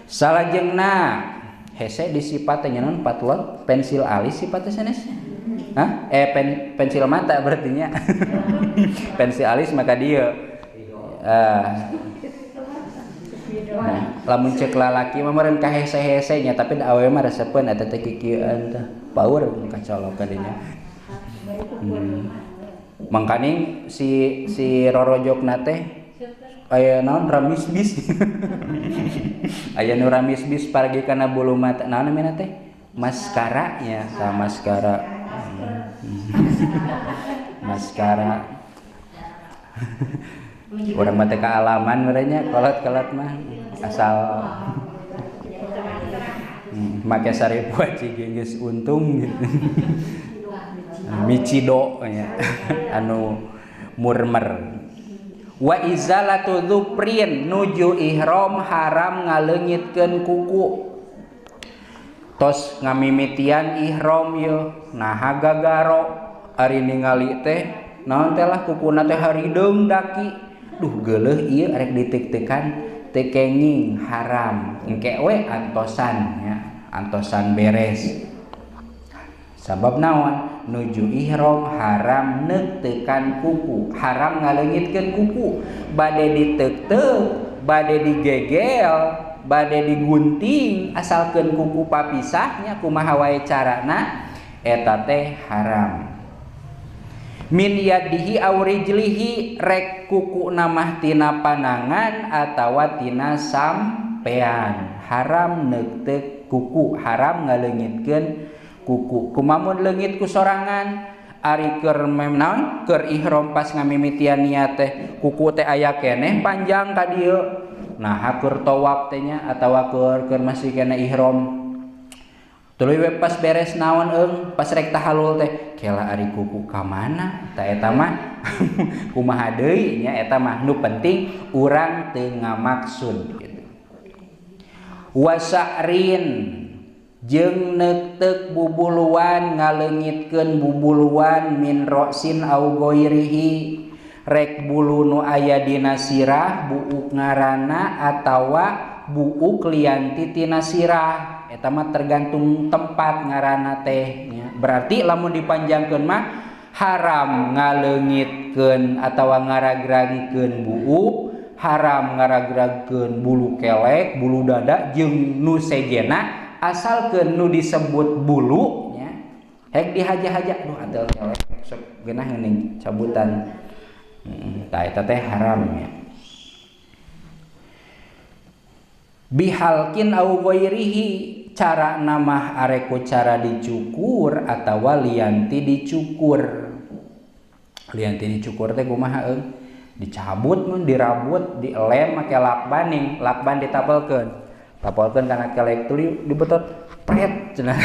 Salajengna hese disipat teh nyanon patlot pensil alis sifat teh sanes. Hah? Pensil mata berarti nya. Pensil alis maka dieu. Nah, lamun cek lalaki mah meureun ka hese-hese nya tapi da awewe mah resepeun eta teh kikieuan teh. Paur kacolok ka dinya. Mangkaning si rorojokna teh aya naon ramisbis. Aya nu ramisbis paragi kana bulu mata naon namina teh? Maskara nya, ta maskara. Maskara. Urang mah teh kaalaman meureun nya kolot-kolot mah asal make saripuat ciging geus untung gitu. Michido nya anu murmer. Wa izalatu dzufrin nuju ihram haram ngaleungitkeun kuku. Tos ngamimitian ihram yeuh naha gagaro ari ningali teh naon teh lah kukuna teh harideung daki. Duh geuleuh ieu arek ditek-tekan teu kenging haram. Engke we antosan nya, antosan beres. Sabab naon? Nuju ihram haram neuktekan kuku, haram ngaleungitkeun kuku. Bade diteukteuk, bade digegel, bade digunting, asalkeun kuku papisahnya kumaha wae carana eta teh haram. Min yadihi aw rijlihi rek kuku namah tina panangan atawa tina sampean. Haram neukteuk kuku, haram ngaleungitkeun kuku. Kumamun leungit ku sorangan ari keur naon keur ihram pas ngamimitian niat teh kuku teh aya keneh panjang ka dieu. Nah keur tawaf teh nya atawa keur masih keneh ihram. Tuluy we pas beres naon eung pas rek tahalul teh kela ari kuku ka mana ta eta mah kumaha deui nya eta mah nu penting urang teu ngamaksud gitu. Wasa'rin jeung neukteuk bubuluan ngaleungitkeun bubuluan min roksin au ghairihi rek bulu nu aya dina sirah buuk ngaranna atawa buuk lianti tina sirah eta mah tergantung tempat ngaranna teh nya. Berarti lamun dipanjangkeun mah haram ngaleungitkeun atawa ngaragragkeun buuk, haram ngaragragkeun bulu kelek, bulu dada jeung nu sejena asalkeun nu disebut bulu nya. Hek dihaja-haja duh atel kelek sok geunah geuning cabutan. Tah eta teh haram nya. Bihalkin au ghairihi cara namah areku cara dicukur atawa lianti dicukur. Lianti dicukur teh kumaha eung? Dicabut mun dirabut, dielem make lakban ning, lakban ditapelkeun. Tapelkeun kana kelek tuluy dibetot pret cenah.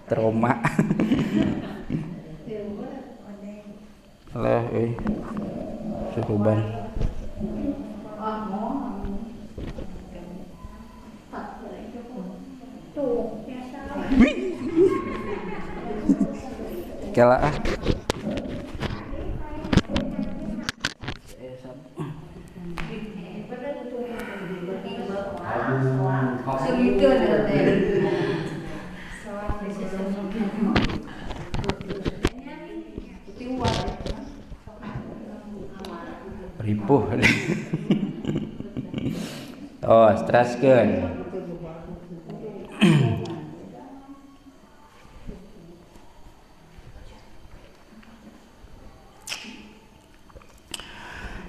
Trauma. Leh euy. Suruban. Kela ah. Ripuh. Oh, teraskeun.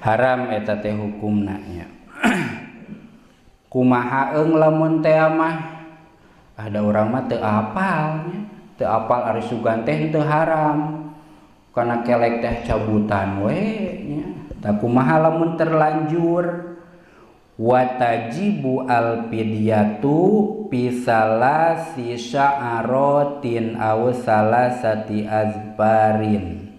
Haram eta teh hukumna nya. Kumaha eung lamun teh mah ada urang mah teu apal nya. Teu apal ari sugan teh teu haram. Kana kelek teh cabutan we nya. Tah kumaha lamun terlanjur watajibu al fidyatu fi salasi sya'aratin aw salasati azbarin.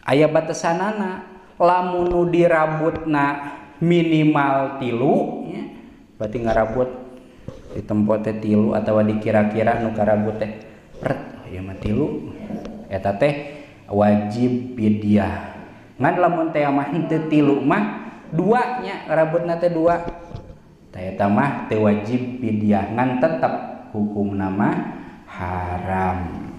Aya batasanana lamun nu dirabutna minimal 3 nya, berarti ngarabut di tempo teh 3 atawa dikira-kira nu karabut teh pret ieu mah 3 eta teh wajib fidyah. Ngan lamun teh mah henteu tilu mah dua nya rambutna teh dua. Tah eta mah teu wajib fidyah ngan tetep hukumna mah haram.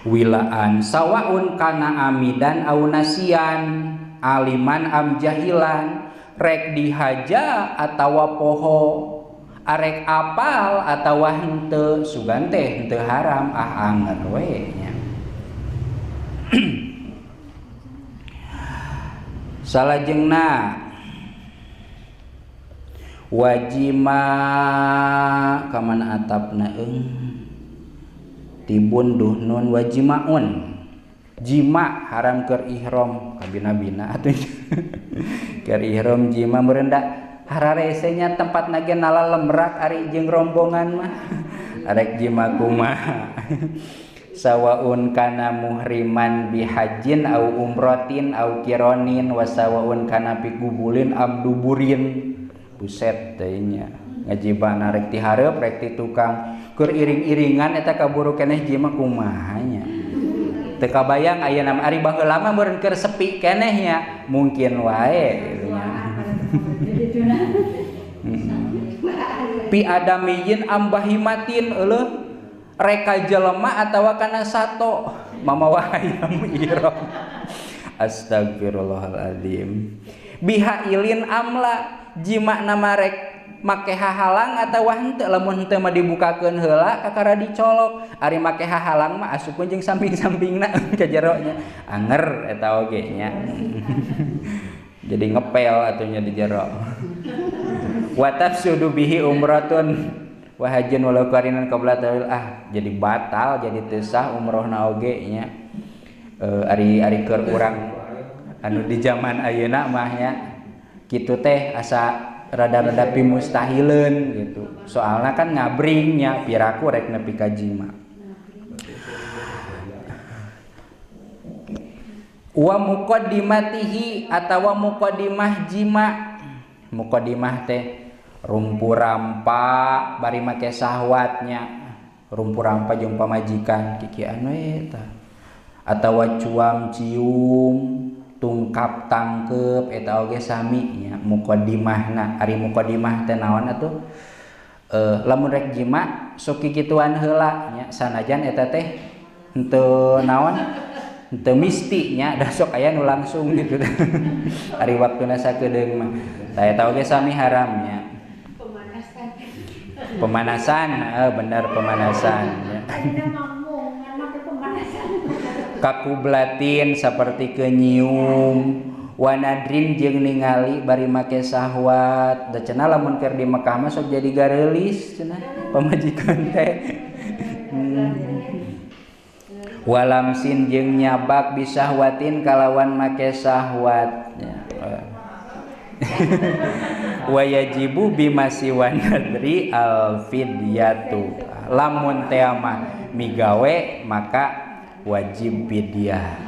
Wilaan sawaun kana amidan au nasian aliman am jahilan rek dihaja atawa poho arek apal atawa henteu sugan teh henteu haram ah anger we nya. Salajengna wajima kamana atapna eung tibun duhnun wajimaun jima haram keur ihram kabina-bina atuh keur ihram jima meureun da hararese nya tempatna ge nala lemrak ari jeung rombongan mah arek jima kumaha. Sawaun kana muhriman bihajin au umrotin au kironin wasawaun kana pikubulin am duburin. Buset teh nya ngajibana rek ti hareup rek ti tukang keur iring-iringan eta kaburu keneh jima kumaha nya. Teu kabayang ayeuna mah ari baheula mah meureun keur sepi keneh nya mungkin wae gitu nya. Pi adamiyin am bahimatin euleuh reka jelema atawa kana sato mamawa hayam ihram. Astagfirullahaladzim. Biha ilin amla jima nama rek make hahalang atawa henteu lamun henteu mah dibukakeun heula kakara dicolok ari make hahalang mah asupkeun jeung samping-sampingna ka jero nya anger eta oge nya. Jadi ngepel atuh nya di jero. Wa tafsudu bihi umratun wa hajjun walau qarinan qabla tawil ah jadi batal jadi teu sah umrohna oge nya. Ari ari keur urang anu di zaman ayeuna mah nya kitu teh asa rada-rada pimustahileun gitu. Soalna kan ngabringnya piraku rek nepi ka jima. Wa muqaddimatihi atawa muqaddimah jima. Muqaddimah teh rumpu rampa bari make sahwatnya. Rumpu rampa jeung pamajikan kikian we tah. Atawa cuam cium tungkap tangkep eta oge sami nya muqaddimahna. Ari muqaddimah teh naon atuh? Lamun rek jima sok kikituan heula nya sanajan eta teh henteu naon henteu misti nya da sok aya nu langsung gitu. Ari waktuna sakedeung mah tah eta oge sami haram nya. Pemanasan. Pemanasan, bener pemanasan nya. Kakublatin seperti kenyium wanadrin jeung ningali bari make sahwat da cenah lamun keur di Mekah mah sok jadi gareulis cenah pamajikan teh. Walamsin jeung nyabak bisahwatin kalawan make sahwat nya. Wayajibu bimasiwan nadri al fidyatu lamun teh mah migawe maka wajib fidyah.